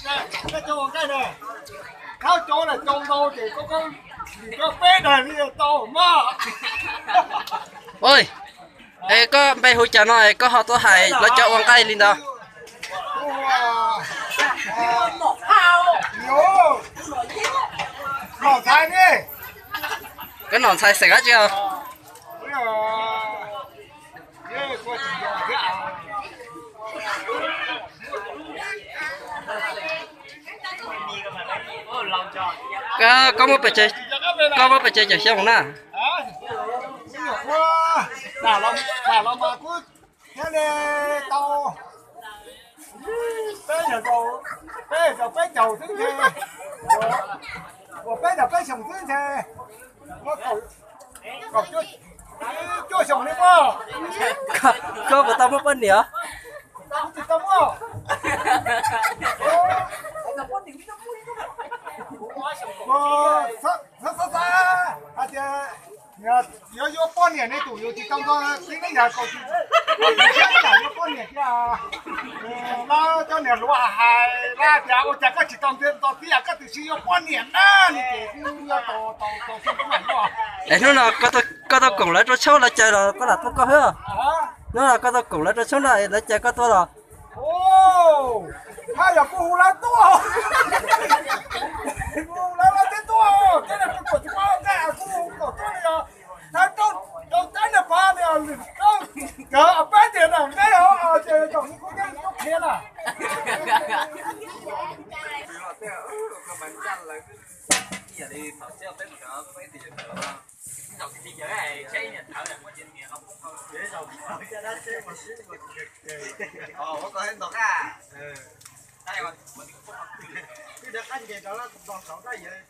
Koj cov ua nqaij na, thab cov na cov ntau ces koj, koj, koj peb daim li tau mas. Oj, es koj npe hu cas no es koj ho tuaj hais lawv cov ua nqaij li ntawd? Nom Ntxhais ne. Koj Nom Ntxhais xeem dab tsi os? Koj, koj muaj pes tsawg, koj muaj pes tsawg caum xyoo na? Thiab li tau peb, peb caum peb caug xwb ntshe, uas peb caug peb xyoos xwb ntshe, muaj kaum, kaum cuaj xyoos li mas. Koj puas tau muaj poj niam? Kuv tsis tau muaj. Xav xav xav hais tias yuav yuav poj niam ne, tus yus tsis tau nco txiv neej yam kaum, tsis tau yuav poj niam tiag. Lawv cov niam hluas hais tias ua cas koj tsis tau nco txiv yam, koj twb tsis yuav poj niam na, nws ces kuj yuav tau tau tau. Es hnub no koj tau koom lawv rau tshoob lawv cais los koj lam tuaj koj hwb? Hnub no koj tau koom lawv rau tshoob no lawv cais koj tuaj los? Haj yam kuj hu lawv tuaj, kuj hu lawv lawv thiaj tuaj, thiab nws kuj kom tsis muaj nqaij kuj hu kom tuaj li os. Thab rau rau cab niag pab li os, cov pab tias nram nqaij os, ces zaum li kuj yeej tuaj qhia na. Twb rov qab nce rau lawm nto saud tab yawg.